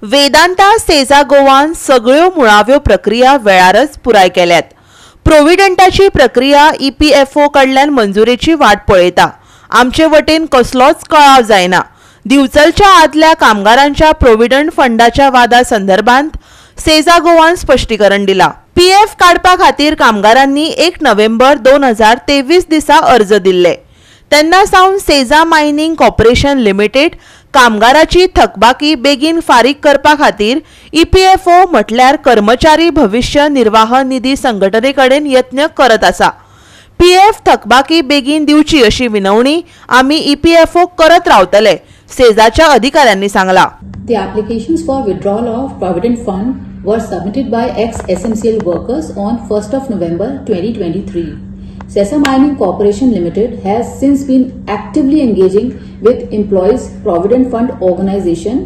वेदांता सेझा गोवान सगळ्यो मुळाव्यो प्रक्रिया वेळारच पुराय केल्यात. प्रोव्हिडंटाची प्रक्रिया ईपीएफओ कडल्यान मंजुरेची वाट पळयता. आमचे वटेन कसलोच कळाव जायना. दिवचलच्या आदल्या कामगारांच्या प्रोव्हिडंट फंडाच्या वादा संदर्भात सेझा गोवान स्पश्टीकरण दिला. पीएफ काडपा खातीर कामगारांनी 1 नोव्हेंबर 2023 दिसा अर्ज दिल्ले. तेन्ना सावन सेझा मायनिंग कॉर्पोरेशन लिमिटेड कामगाराची थकबाकी बेगीन फारीक करपा खातीर ईपीएफओ म्हटल्यार कर्मचारी भविष्य निर्वाह निधी संघटने कडेन यत्न करत आसा. पीएफ थकबाकी बेगीन दिवची अशी विनवणी आमी ईपीएफओ करत रावतले, सेझाच्या अधिकाऱ्यांनी सांगला. The applications for withdrawal of Provident Fund were submitted by ex-SMCL workers on 1st of November 2023. Sesa Mining Corporation Limited has since been actively engaging with Employees Provident Fund Organization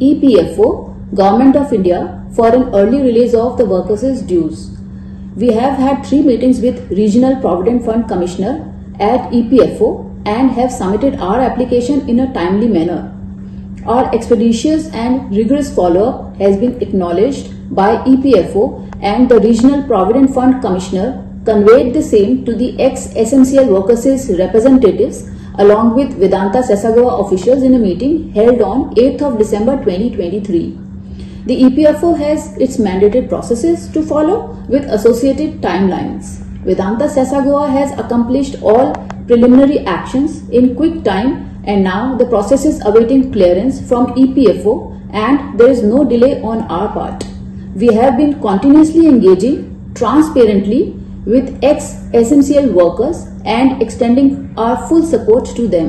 EPFO, Government of India for an early release of the workers' dues. We have had 3 meetings with Regional Provident Fund Commissioner at EPFO and have submitted our application in a timely manner. Our expeditious and rigorous follow-up has been acknowledged by EPFO, and the Regional Provident Fund Commissioner conveyed the same to the ex-SMCL workers' representatives along with Vedanta Sesa Goa officials in a meeting held on 8th of December 2023. The EPFO has its mandated processes to follow with associated timelines. Vedanta Sesa Goa has accomplished all preliminary actions in quick time, and now the process is awaiting clearance from EPFO, and there is no delay on our part. We have been continuously engaging transparently with ex-SMCL workers and extending our full support to them.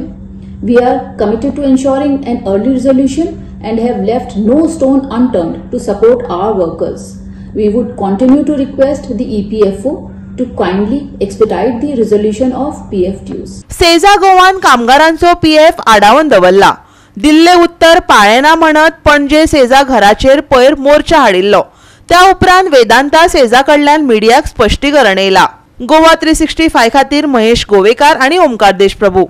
We are committed to ensuring an early resolution and have left no stone unturned to support our workers. We would continue to request the EPFO to kindly expedite the resolution of PF dues. Sesa गोवान कामगारांचो PF आडावन दवरला. दिल्ले उत्तर पाळेना म्हणत पणजे सेझा घराचेर पयर मोर्चा हाडिल्लो. त्या उपरांत वेदांता सेझा कडल्यान मिडियाक स्पश्टीकरण येयला. गोवा 365 खातीर महेश गोवेकार आनी ओमकार देशप्रभू.